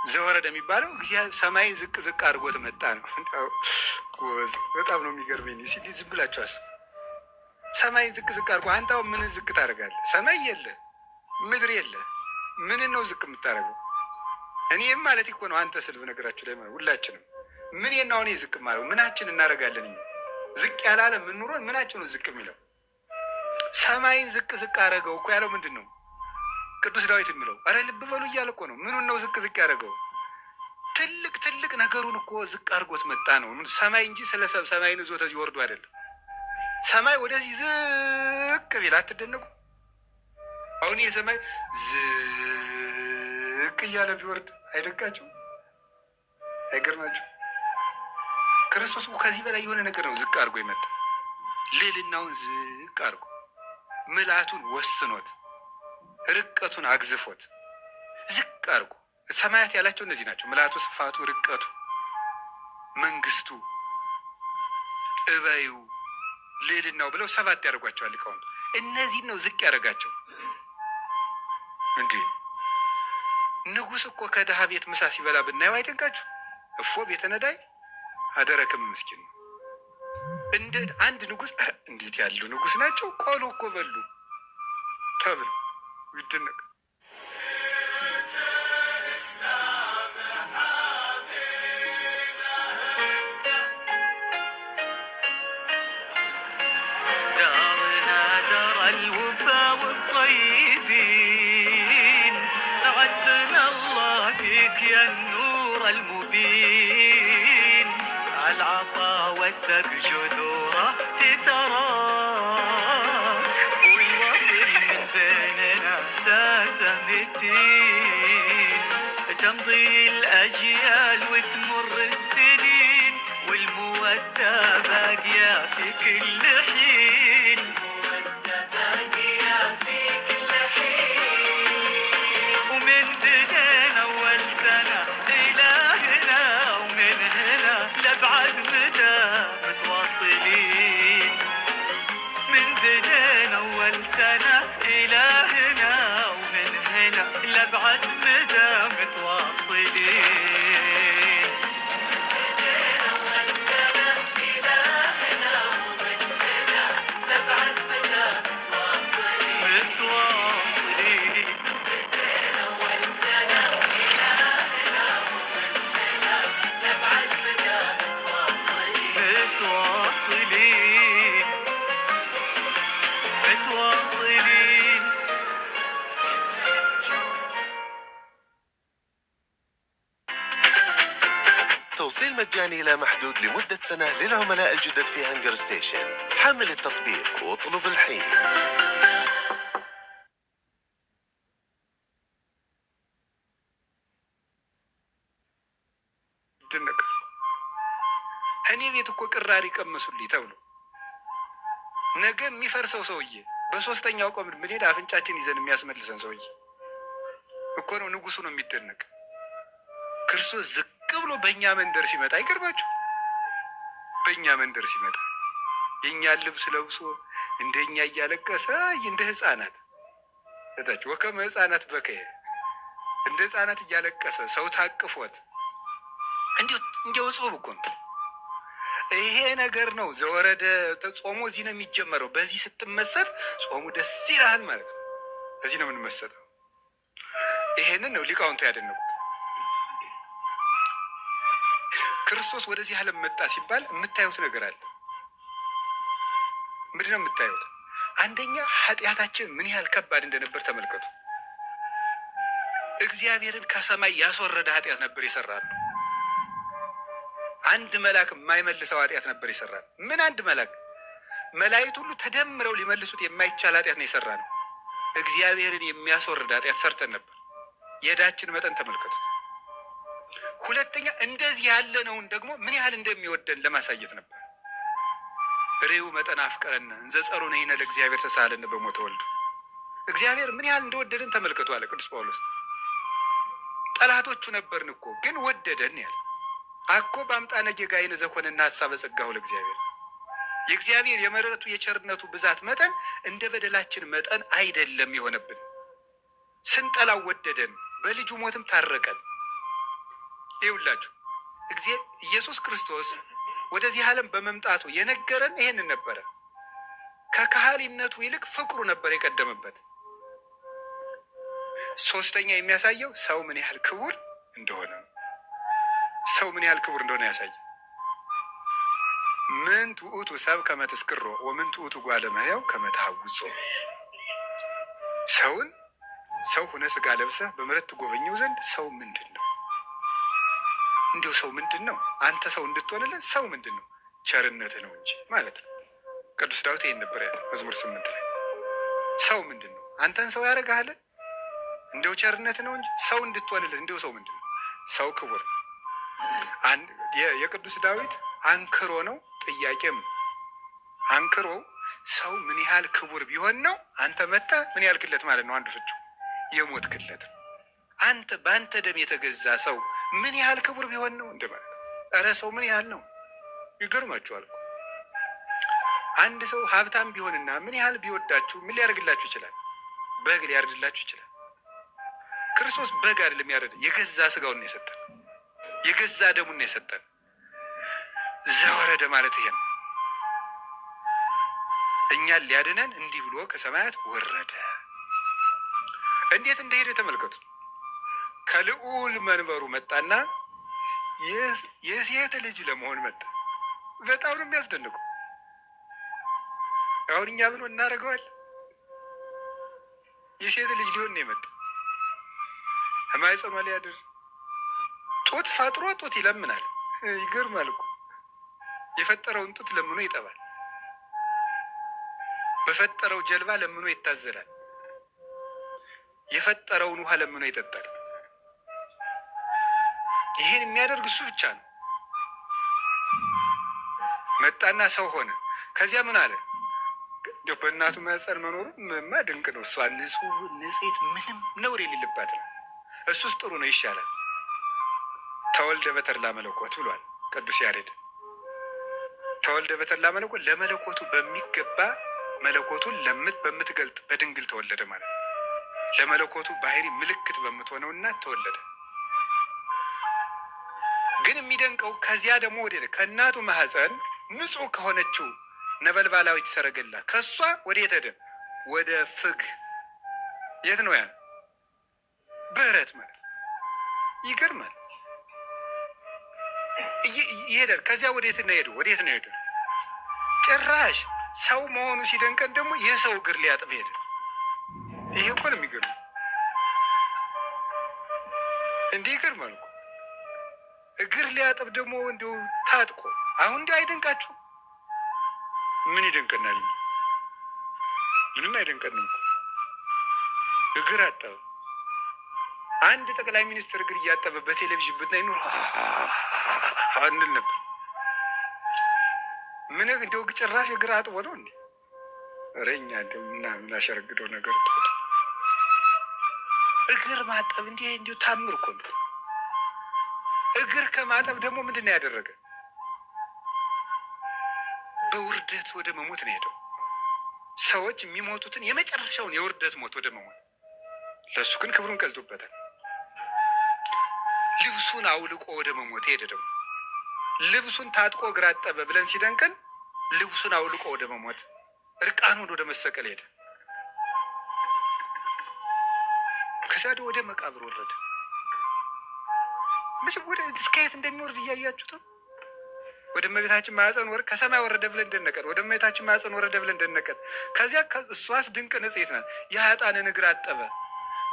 ዘወረደ የሚባለው ሰማይን ዝቅ ዝቅ አድርጎት መጣ ነው። ጎበዝ፣ በጣም ነው የሚገርመኝ። ሲዲ ዝም ብላችሁ አስቡ። ሰማይን ዝቅ ዝቅ አድርጎ አንተ አሁን ምን ዝቅ ታደርጋለህ? ሰማይ የለ፣ ምድር የለ። ምን ነው ዝቅ የምታደርገው? እኔም ማለት እኮ ነው አንተ ስል በነገራችሁ ላይ ሁላችንም ምን የናው እኔ ዝቅ ማለው ምናችን እናደርጋለን? እኛ ዝቅ ያላለ ምን ኑሮን ምናችን ነው ዝቅ የሚለው? ሰማይን ዝቅ ዝቅ አደረገው እኮ ያለው ምንድን ነው? ቅዱስ ዳዊት የሚለው አረ ልብ በሉ እያለ እኮ ነው። ምኑን ነው ዝቅ ዝቅ ያደረገው? ትልቅ ትልቅ ነገሩን እኮ ዝቅ አድርጎት መጣ ነው ሰማይ እንጂ ስለ ሰማይን ይዞ ተዚህ ወርዶ አይደለም። ሰማይ ወደዚህ ዝቅ ቢል አትደነቁ። አሁን ይህ ሰማይ ዝቅ እያለ ቢወርድ አይደንቃችሁ? አይገርማችሁ? ክርስቶስ እኮ ከዚህ በላይ የሆነ ነገር ነው ዝቅ አድርጎ የመጣ። ልዕልናውን ዝቅ አድርጎ ምልአቱን ወስኖት ርቀቱን አግዝፎት ዝቅ አድርጎ ሰማያት ያላቸው እነዚህ ናቸው። ምልአቱ፣ ስፋቱ፣ ርቀቱ፣ መንግስቱ፣ እበዩ፣ ልዕልናው ብለው ሰባት ያደርጓቸዋል ሊቃውንቱ። እነዚህን ነው ዝቅ ያደረጋቸው። እንዴ ንጉሥ እኮ ከድሃ ቤት ምሳ ሲበላ ብናየው አይደንቃችሁ? እፎ ቤተ ነዳይ አደረክም ምስኪን ነው። እንደ አንድ ንጉሥ እንዴት ያሉ ንጉሥ ናቸው! ቆሎ እኮ በሉ ተብሎ ይደነቅ። دارنا دار الوفا والطيبين، عزنا الله فيك يا النور المبين. العطا وثق جذوره في ثراك، والوصل من بيننا ساسه متين. تمضي الأجيال وتمر السنين، والمودة باقية في كل حين. ومن بدينا أول سنة إلى هنا، ومن هنا لأبعد مدى متواصلين. من بدينا أول سنة إلى هنا، ومن هنا لأبعد مدى متواصلين. متواصلين. متواصلين، متواصلين. توصيل مجاني لا محدود لمدة سنة للعملاء الجدد في هنجر ستيشن. حمل التطبيق واطلب الحين. ይደነቅ። እኔ ቤት እኮ ቅራሪ ቀመሱልኝ ተብሎ ነገ የሚፈርሰው ሰውዬ በሶስተኛው ቆም ብንሄድ አፍንጫችን ይዘን የሚያስመልሰን ሰውዬ እኮ ነው። ንጉሱ ነው የሚደነቅ። ክርስቶስ ዝቅ ብሎ በእኛ መንደር ሲመጣ አይገርማችሁ? በእኛ መንደር ሲመጣ የእኛን ልብስ ለብሶ እንደኛ እያለቀሰ እንደ ሕፃናት እታች ወከመ ሕፃናት በከየ እንደ ሕፃናት እያለቀሰ ሰው ታቅፎት እንዲያው ጾም እኮ ነው። ይሄ ነገር ነው ዘወረደ። ጾሙ እዚህ ነው የሚጀመረው። በዚህ ስትመሰጥ ጾሙ ደስ ይልሃል ማለት ነው። እዚህ ነው የምንመሰጠው። ይሄንን ነው ሊቃውንቱ ያደነቁት። ክርስቶስ ወደዚህ ዓለም መጣ ሲባል የምታዩት ነገር አለ። ምንድን ነው የምታዩት? አንደኛ ኃጢአታችን ምን ያህል ከባድ እንደነበር ተመልከቱ። እግዚአብሔርን ከሰማይ ያስወረደ ኃጢአት ነበር የሰራነው። አንድ መልአክ የማይመልሰው ኃጢአት ነበር የሰራነው። ምን አንድ መልአክ፣ መላእክት ሁሉ ተደምረው ሊመልሱት የማይቻል ኃጢአት ነው የሰራነው። እግዚአብሔርን የሚያስወርድ ኃጢአት ሰርተን ነበር። የዕዳችን መጠን ተመልከቱት። ሁለተኛ እንደዚህ ያለነውን ደግሞ ምን ያህል እንደሚወደን ለማሳየት ነበር። ሬው መጠን አፍቀረነ እንዘ ጸሩነ ይነ ለእግዚአብሔር ተሳሃለነ በሞተ ወልዱ። እግዚአብሔር ምን ያህል እንደወደደን ተመልከቱ አለ ቅዱስ ጳውሎስ። ጠላቶቹ ነበርን እኮ ግን ወደደን ያለ አኮ በአምጣነ ጌጋይነ ዘኮነና ሀሳበ ጸጋሁ ለእግዚአብሔር። የእግዚአብሔር የምሕረቱ የቸርነቱ ብዛት መጠን እንደ በደላችን መጠን አይደለም የሆነብን። ስንጠላው ወደደን፣ በልጁ ሞትም ታረቀን። ይኸውላችሁ ኢየሱስ ክርስቶስ ወደዚህ ዓለም በመምጣቱ የነገረን ይሄንን ነበረ። ከካህሊነቱ ይልቅ ፍቅሩ ነበር የቀደመበት። ሶስተኛ የሚያሳየው ሰው ምን ያህል ክቡር እንደሆነ ነው። ሰው ምን ያህል ክቡር እንደሆነ ያሳያል። ምንት ውእቱ ሰብእ ከመ ትዝክሮ ወምንት ውእቱ እጓለ እመሕያው ከመ ተሐውጾ። ሰውን ሰው ሁነ ስጋ ለብሰህ በምሕረት ትጎበኘው ዘንድ ሰው ምንድን ነው? እንዲሁ ሰው ምንድን ነው? አንተ ሰው እንድትሆንልን ሰው ምንድን ነው? ቸርነትህ ነው እንጂ ማለት ነው። ቅዱስ ዳዊት ይሄን ነበር ያለ መዝሙር 8 ላይ። ሰው ምንድን ነው? አንተን ሰው ያደርግሃል? እንደው ቸርነት ነው እንጂ ሰው እንድትሆንልን እንደው ሰው ምንድን ነው? ሰው ክቡር የቅዱስ ዳዊት አንክሮ ነው፣ ጥያቄም አንክሮ ሰው ምን ያህል ክቡር ቢሆን ነው አንተ መጥተህ ምን ያህል ክለት ማለት ነው። አንዱ ፍቹ የሞት ክለት ነው። አንተ በአንተ ደም የተገዛ ሰው ምን ያህል ክቡር ቢሆን ነው እንደማለት ነው። ኧረ ሰው ምን ያህል ነው? ይገርማችኋል እኮ አንድ ሰው ሀብታም ቢሆንና ምን ያህል ቢወዳችሁ ምን ሊያደርግላችሁ ይችላል? በግ ሊያርድላችሁ ይችላል። ክርስቶስ በግ አይደለም ያረደ፣ የገዛ ስጋውን ነው የሰጠን፣ የገዛ ደሙን ነው የሰጠን። ዘወረደ ማለት ይሄ ነው። እኛን ሊያድነን እንዲህ ብሎ ከሰማያት ወረደ። እንዴት እንደሄደ ተመልከቱት። ከልዑል መንበሩ መጣና የሴት ልጅ ለመሆን መጣ። በጣም ነው የሚያስደንቀው። አሁን እኛ ምን እናደርገዋል? የሴት ልጅ ሊሆን ነው የመጣ። ማኅፀኗ ሊያድር ጡት ፈጥሮ ጡት ይለምናል። ይገርማል እኮ የፈጠረውን ጡት ለምኖ ይጠባል። በፈጠረው ጀልባ ለምኖ ይታዘላል። የፈጠረውን ውሃ ለምኖ ይጠጣል። ይሄን የሚያደርግ እሱ ብቻ ነው። መጣና ሰው ሆነ። ከዚያ ምን አለ? እንደው በእናቱ ማኅፀን መኖሩ ማ ድንቅ ነው። እሷ ንጹሕ ንጽሕት፣ ምንም ነውር የሌለባት ነው። እሱስ ጥሩ ነው፣ ይሻላል። ተወልደ በተድላ መለኮት ብሏል ቅዱስ ያሬድ። ተወልደ በተድላ መለኮት ለመለኮቱ በሚገባ መለኮቱን በምትገልጥ በድንግል ተወለደ ማለት ነው። ለመለኮቱ ባህሪ ምልክት በምትሆነው እናት ተወለደ። ግን የሚደንቀው ከዚያ ደግሞ ወደ ከእናቱ ማህፀን ንጹሕ ከሆነችው ነበልባላዊት ሰረገላ ከእሷ ወደ የት ሄደ? ወደ ፍግ። የት ነው ያ? በረት ማለት ይገርማል። ይሄዳል። ከዚያ ወዴት ነው ሄደው? ወዴት ነው ሄደ? ጭራሽ ሰው መሆኑ ሲደንቀን ደግሞ የሰው እግር ሊያጥብ ሄደ። ይሄ እኮ ነው የሚገርመው። እንዲህ ይገርማል እኮ እግር ሊያጥብ ደግሞ እንዲሁ ታጥቆ። አሁን እንዲህ አይደንቃችሁ? ምን ይደንቀናል? ምንም አይደንቀንም እኮ እግር አጠበ። አንድ ጠቅላይ ሚኒስትር እግር እያጠበ በቴሌቪዥን ብናይ ኑሮ እንል ነበር። ምን እንደው ጭራሽ እግር አጥቦ ነው እንዴ? ኧረ እኛ እንደው ምናምን አሸረግደው ነገር እግር ማጠብ እንዲህ እንዲሁ ታምር እኮ ነው። እግር ከማጠብ ደግሞ ምንድን ነው ያደረገ? በውርደት ወደ መሞት ነው የሄደው። ሰዎች የሚሞቱትን የመጨረሻውን የውርደት ሞት ወደ መሞት፣ ለእሱ ግን ክብሩን ቀልጦበታል። ልብሱን አውልቆ ወደ መሞት ሄደ። ደግሞ ልብሱን ታጥቆ እግር አጠበ ብለን ሲደንቀን ልብሱን አውልቆ ወደ መሞት እርቃኑን ወደ መሰቀል ሄደ። ከዚያ ወደ መቃብር ወረደ። ወደ እስከ የት እንደሚወርድ እያያችሁት ነው። ወደ እመቤታችን ማኅፀን ወር ከሰማይ ወረደ ብለን ደነቀን። ወደ እመቤታችን ማኅፀን ወረደ ብለን ደነቀን። ከዚያ እሷስ ድንቅ ንጽሕት ናት። የኃጥአንን እግር አጠበ።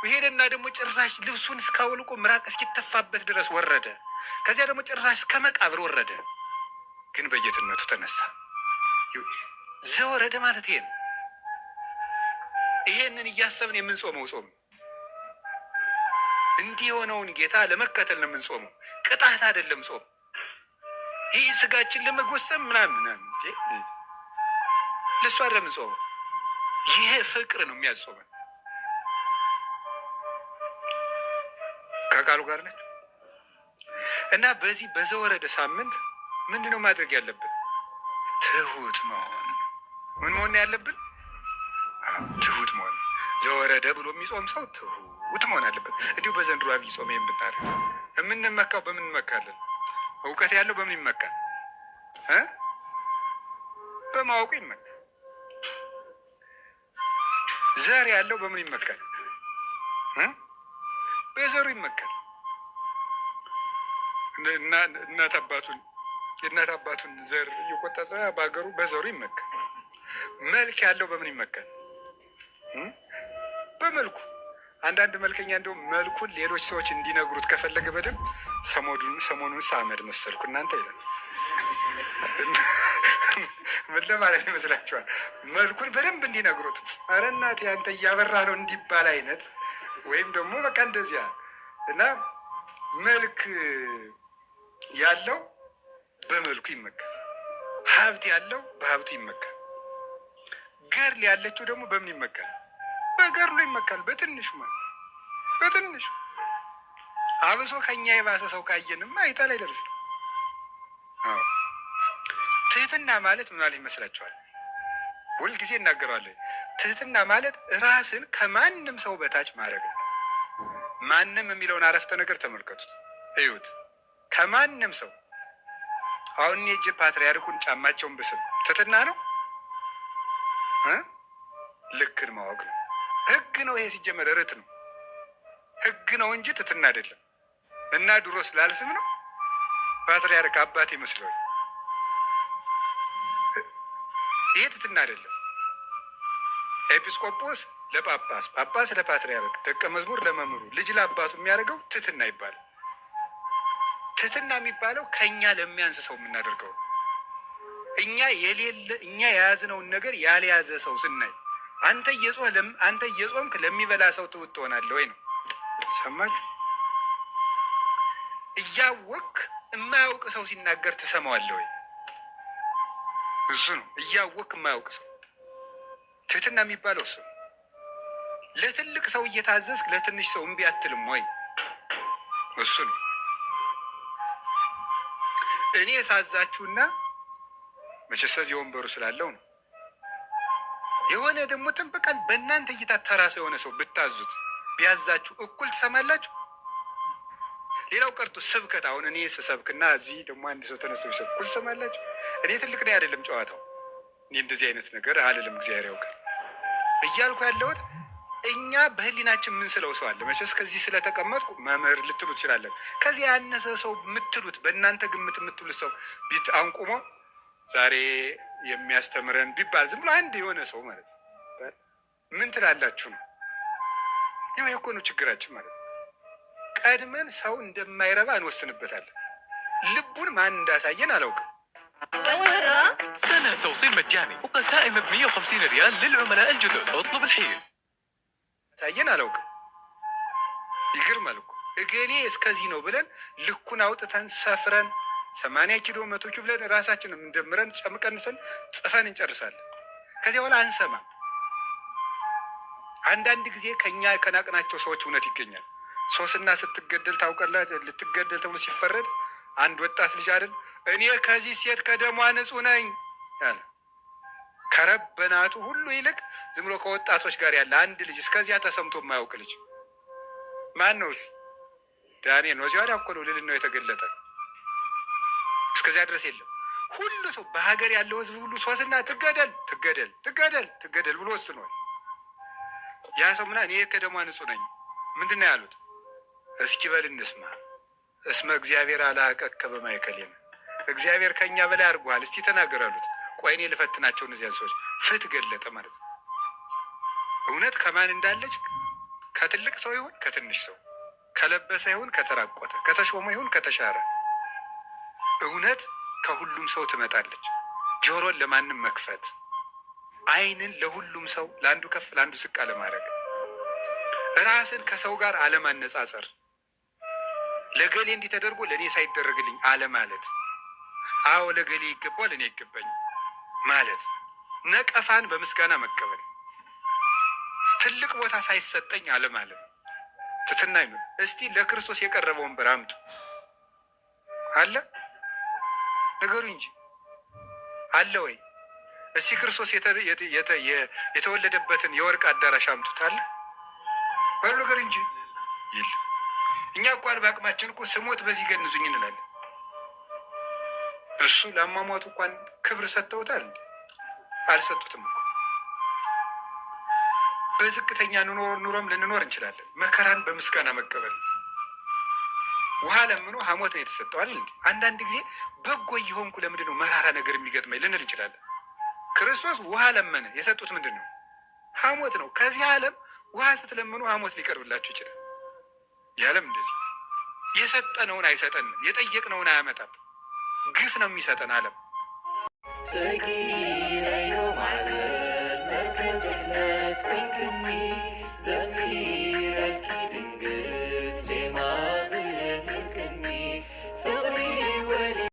ሄደና ደግሞ ጭራሽ ልብሱን እስካወልቆ ምራቅ እስኪተፋበት ድረስ ወረደ። ከዚያ ደግሞ ጭራሽ እስከ መቃብር ወረደ። ግን በጌትነቱ ተነሳ። ዘወረደ ማለት ይሄ ነው። ይሄንን እያሰብን የምንጾመው ጾም እንዲህ የሆነውን ጌታ ለመከተል ነው የምንጾመው። ቅጣት አይደለም ጾም። ይህ ስጋችን ለመጎሰም ምናምን ለእሱ አይደለም የምንጾመው። ይሄ ፍቅር ነው የሚያጾመን። ከቃሉ ጋር ነች እና በዚህ በዘወረደ ሳምንት ምንድን ነው ማድረግ ያለብን? ትሁት መሆን። ምን መሆን ያለብን? ትሁት መሆን። ዘወረደ ብሎ የሚጾም ሰው ትሁት መሆን አለበት። እንዲሁ በዘንድሮ አብይ ጾም ይሄን ብናደርግ የምንመካው በምን እንመካለን? እውቀት ያለው በምን ይመካል? በማወቁ ይመካል። ዘር ያለው በምን ይመካል? በዘሩ ይመካል። እናት አባቱን የእናት አባቱን ዘር እየቆጠረ በሀገሩ በዘሩ ይመካል። መልክ ያለው በምን ይመካል? በመልኩ። አንዳንድ መልከኛ እንደውም መልኩን ሌሎች ሰዎች እንዲነግሩት ከፈለገ በደንብ ሰሞኑን ሳመድ መሰልኩ እናንተ ይላል። ምን ለማለት ይመስላችኋል? መልኩን በደንብ እንዲነግሩት፣ ኧረ እናቴ አንተ እያበራ ነው እንዲባል አይነት ወይም ደግሞ በቃ እንደዚያ እና መልክ ያለው በመልኩ ይመካል። ሀብት ያለው በሀብቱ ይመካል። ገድል ያለችው ደግሞ በምን ይመካል? በገድሉ ይመካል። በትንሹ ማለት በትንሹ አብሶ ከኛ የባሰ ሰው ካየንማ አይታ ላይ ደርስ ነው። አዎ ትህትና ማለት ምን ማለት ይመስላችኋል? ሁልጊዜ እናገረዋለን። ትህትና ማለት ራስን ከማንም ሰው በታች ማድረግ ነው። ማንም የሚለውን አረፍተ ነገር ተመልከቱት፣ እዩት። ከማንም ሰው አሁን እኔ እጄ ፓትርያርኩን ጫማቸውን ብስም ትህትና ነው? ልክን ማወቅ ነው። ህግ ነው። ይሄ ሲጀመር ርት ነው፣ ህግ ነው እንጂ ትህትና አይደለም። እና ድሮ ስላልስም ነው ፓትርያርክ አባት ይመስለዋል። ይሄ ትህትና አይደለም። ኤጲስቆጶስ ለጳጳስ፣ ጳጳስ ለፓትርያርክ፣ ደቀ መዝሙር ለመምህሩ፣ ልጅ ለአባቱ የሚያደርገው ትህትና ይባላል። ትህትና የሚባለው ከኛ ለሚያንስ ሰው የምናደርገው እኛ የሌለ እኛ የያዝነውን ነገር ያልያዘ ሰው ስናይ አንተ እየጾምክ ለሚበላ ሰው ትውት ትሆናለህ ወይ ነው። ሰማችሁ? እያወቅክ የማያውቅ ሰው ሲናገር ትሰማዋለህ ወይ? እሱ ነው። እያወቅክ የማያውቅ ሰው ትህትና የሚባለው እሱ ነው። ለትልቅ ሰው እየታዘዝክ ለትንሽ ሰው እምቢ አትልም ወይ? እሱ ነው። እኔ ሳዛችሁና መቼስ እዚህ ወንበሩ ስላለው ነው። የሆነ ደግሞ ጥንብቃል በእናንተ እይታ ተራ ሰው የሆነ ሰው ብታዙት ቢያዛችሁ እኩል ትሰማላችሁ? ሌላው ቀርቶ ስብከት፣ አሁን እኔ ስሰብክና እዚህ ደግሞ አንድ ሰው ተነስቶ ቢሰብክ እኩል ትሰማላችሁ? እኔ ትልቅ ነኝ አይደለም ጨዋታው። እኔ እንደዚህ አይነት ነገር አልልም፣ እግዚአብሔር ያውቃል። እያልኩ ያለሁት እኛ በህሊናችን ምን ስለው ሰው አለ። መቼስ ከዚህ ስለተቀመጥኩ መምህር ልትሉ ትችላለን። ከዚህ ያነሰ ሰው የምትሉት በእናንተ ግምት የምትሉት ሰው አሁን ቁሞ ዛሬ የሚያስተምረን ቢባል ዝም ብሎ አንድ የሆነ ሰው ማለት ነው ምን ትላላችሁ ነው? ይኸው እኮ ነው ችግራችን ማለት ነው። ቀድመን ሰው እንደማይረባ እንወስንበታለን። ልቡን ማን እንዳሳየን አላውቅም። سنة توصيل مجاني وقسائم ب 150 ريال للعملاء الجدد، اطلب الحين. ሳየን አላውቅም። ይገርማል እኮ እገሌ እስከዚህ ነው ብለን ልኩን አውጥተን ሰፍረን 80 ኪሎ 100 ኪሎ ብለን ራሳችንን እንደምረን ጨምቀንሰን ጽፈን እንጨርሳለን። ከዚያ በኋላ አንሰማም። አንዳንድ ጊዜ ከኛ ከናቅናቸው ሰዎች እውነት ይገኛል። ሶስና ስትገደል ታውቃለህ። ልትገደል ተብሎ ሲፈረድ አንድ ወጣት ልጅ አይደል እኔ ከዚህ ሴት ከደሟ ንጹሕ ነኝ ያለ ከረበናቱ ሁሉ ይልቅ ዝም ብሎ ከወጣቶች ጋር ያለ አንድ ልጅ እስከዚያ ተሰምቶ የማያውቅ ልጅ ማን ነው? ዳንኤል ነው። እዚያ እኮ ነው ልዕልናው የተገለጠ። እስከዚያ ድረስ የለም። ሁሉ ሰው በሀገር ያለው ሕዝብ ሁሉ ሶስና ትገደል ትገደል ትገደል ትገደል ብሎ ወስኗል። ያ ሰው ምና እኔ ከደሟ ንጹሕ ነኝ ምንድን ነው ያሉት? እስኪ በል እንስማ። እስመ እግዚአብሔር አላቀከ በማእከሌነ፣ እግዚአብሔር ከእኛ በላይ አድርጎሃል፣ እስቲ ተናገር አሉት። ቆይ እኔ ልፈትናቸው እነዚያን ሰዎች። ፍት ገለጠ ማለት ነው። እውነት ከማን እንዳለች ከትልቅ ሰው ይሁን ከትንሽ ሰው፣ ከለበሰ ይሁን ከተራቆተ፣ ከተሾመ ይሁን ከተሻረ፣ እውነት ከሁሉም ሰው ትመጣለች። ጆሮን ለማንም መክፈት፣ ዓይንን ለሁሉም ሰው ለአንዱ ከፍ ለአንዱ ዝቅ አለማድረግ፣ ራስን ከሰው ጋር አለማነጻጸር፣ ለገሌ እንዲህ ተደርጎ ለእኔ ሳይደረግልኝ አለማለት፣ አዎ ለገሌ ይገባል እኔ ይገባኝ ማለት፣ ነቀፋን በምስጋና መቀበል፣ ትልቅ ቦታ ሳይሰጠኝ አለማለት ትትና ነው። እስቲ ለክርስቶስ የቀረበ ወንበር አምጡ አለ ነገሩ እንጂ አለ ወይ? እስቲ ክርስቶስ የተወለደበትን የወርቅ አዳራሽ አምጡት አለ በሉ ነገር እንጂ የለም። እኛ እንኳን በአቅማችን እኮ ስሞት በዚህ ገንዙኝ እንላለን። እሱ ለአሟሟቱ እንኳን ክብር ሰጥተውታል? አልሰጡትም እኮ። በዝቅተኛ ኑሮም ልንኖር እንችላለን። መከራን በምስጋና መቀበል። ውሃ ለምኖ ሐሞት ነው የተሰጠው አይደል? አንዳንድ ጊዜ በጎ እየሆንኩ ለምንድን ነው መራራ ነገር የሚገጥመኝ ልንል እንችላለን። ክርስቶስ ውሃ ለመነ፣ የሰጡት ምንድን ነው? ሐሞት ነው። ከዚህ ዓለም ውሃ ስትለምኑ ሐሞት ሊቀርብላችሁ ይችላል። የዓለም እንደዚህ የሰጠነውን አይሰጠንም፣ የጠየቅነውን አያመጣም። ግፍ ነው የሚሰጠን ዓለም። ሰጊረ